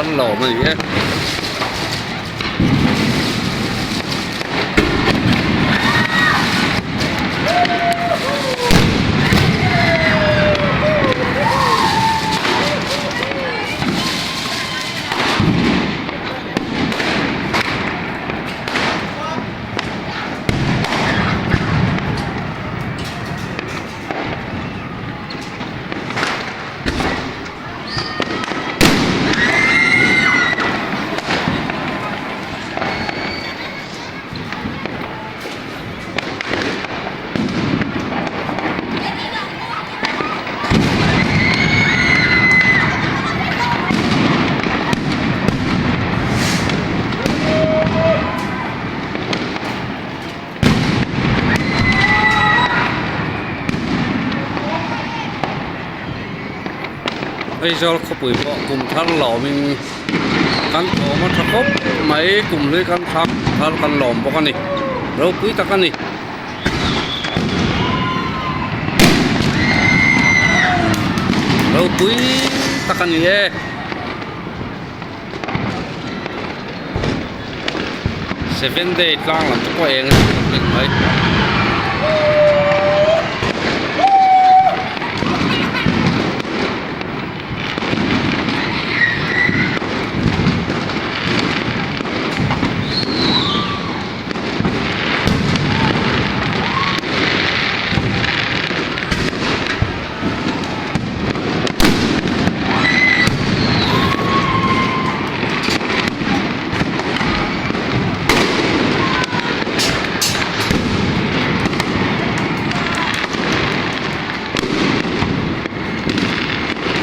thar lawm a ni e. Aizawl khawpui pawh kum thar lawmin kan thawm a tha khawp mai kum hlui kan thlak thar kan lawm bawk a ni ropui tak a ni. Ropui tak a ni e. Seven day tlang lam te pawh eng a ni mai.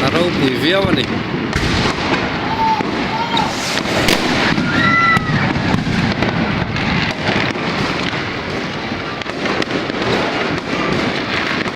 A ropui viau a ni.